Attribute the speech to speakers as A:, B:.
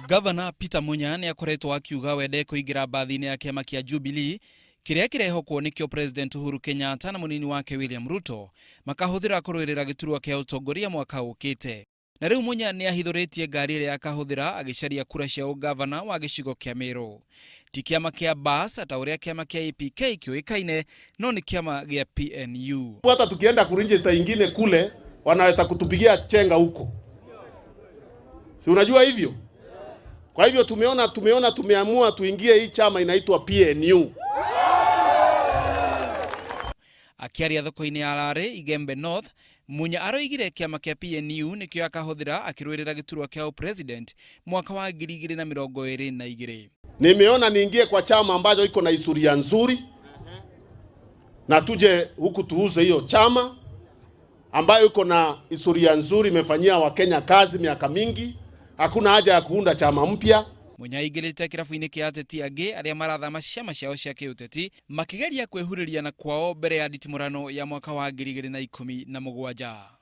A: Gavana Peter Munya nĩ akoretwo akiuga we ndekũingĩra mbathi-inĩ ya kĩama kĩa Jubilee kĩrĩa kĩrehokwo nĩkĩo President Uhuru Kenyatta na mũnini wake William Ruto makahũthĩra kũrũĩrĩra gĩturwa kĩa ũtongoria mwaka ũkĩte. Na rĩu Munya nĩ ahithũrĩtie ngari ĩrĩa akahũthĩra agĩcaria kura cia ũgavana wa gĩcigo kĩa Meru. Ti kĩama kĩa bas ta ũrĩa kĩama kĩa APK kĩũĩkaine, no nĩ kĩama gĩa PNU.
B: Hata tukienda kuregister ingine kule wanaweza kutupigia chenga huko, si unajua hivyo? Kwa hivyo tumeona tumeona tumeamua tuingie hii chama inaitwa PNU.
A: Akĩaria thoko-inĩ ya Rarĩ, Igembe North, Munya aroigire kĩama kĩa PNU nĩkĩo akahũthĩra akĩrũĩrĩra gĩturwa kĩa ũpresident mwaka wa 2022.
B: Nimeona niingie kwa chama ambacho iko na historia nzuri na tuje huku tuuze hiyo chama ambayo iko na historia nzuri, imefanyia Wakenya kazi miaka mingi. Hakuna haja ya kuunda chama mpya.
A: Munya aingĩrĩte kĩrabu-inĩ kĩa ateti angĩ arĩa marathama ciama ciao cia kĩũteti makĩgeria kwĩhurĩria na kwao mbere ya nditimũrano ya mwaka wa 2017.